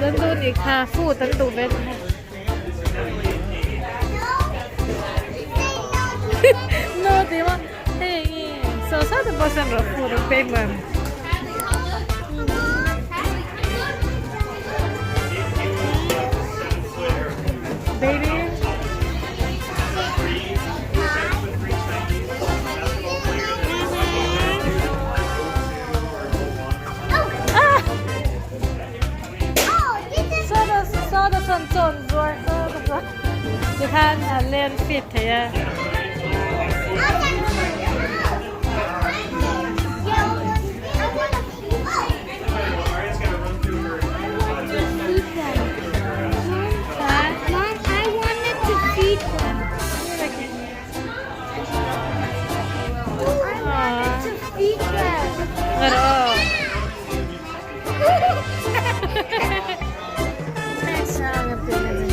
an duh nih kha food an duh ve nih kha. No ti maw hei hi saw saw te pawh sawn rawh food an pek mai. Baby. Sawta sawn chaw an zuar sawta sawn tikhan a len fit thei a.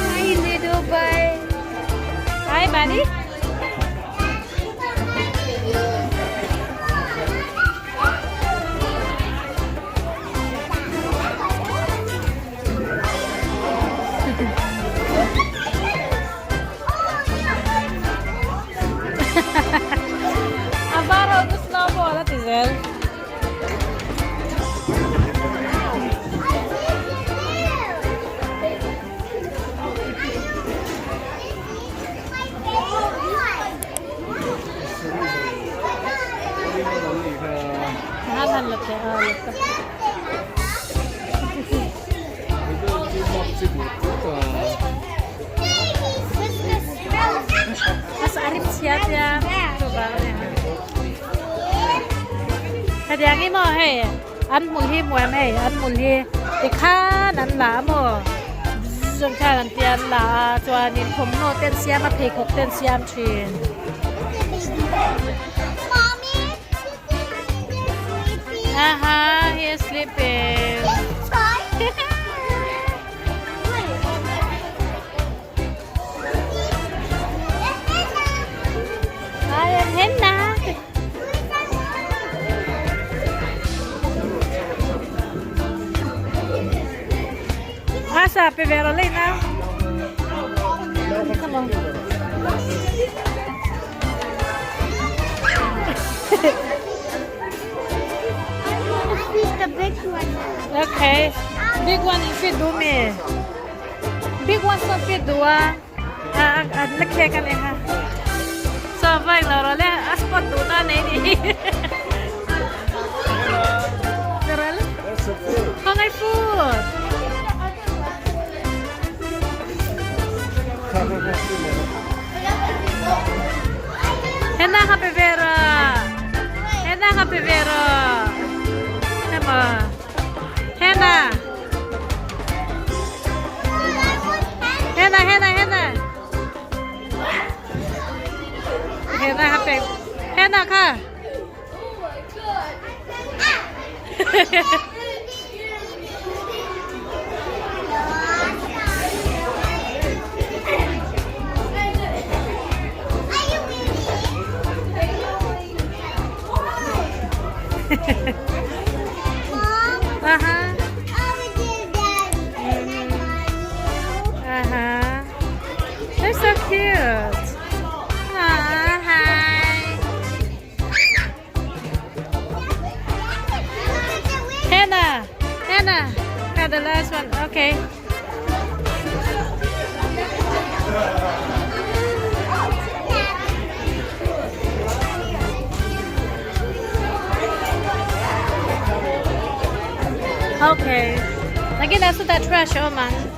Hi, little bird. Hi, buddy. A var ho chu snowball a ti zel. Han han la teh a la ta. Hetiang hi maw hei an hmul hi hmu em hei an hmul hi tikhan an la a maw zawng khan an tia an la a chuanin thawmhnaw te an siam a pheikhawk te an siam thin. Aha he is sleeping. I am Henna. Asa pe vero lei na. Come on. The big one. Okay. Big one in fit do me. Big one so fit do a. A a la khek a ni ha. So vai lo ro le a spot du ta nei ni. Karel. Khaw ngai food. Hena ka pe ve ra. Hena ka pe ve ra. Hema. Hena. Hena hena hena. Hena ka pe. Hena kha. Uh-huh. Uh-huh. They're so cute. Aw, hi. Hannah, Hannah, got the last one. Okay. Okay. Lagi na sa trash oh man.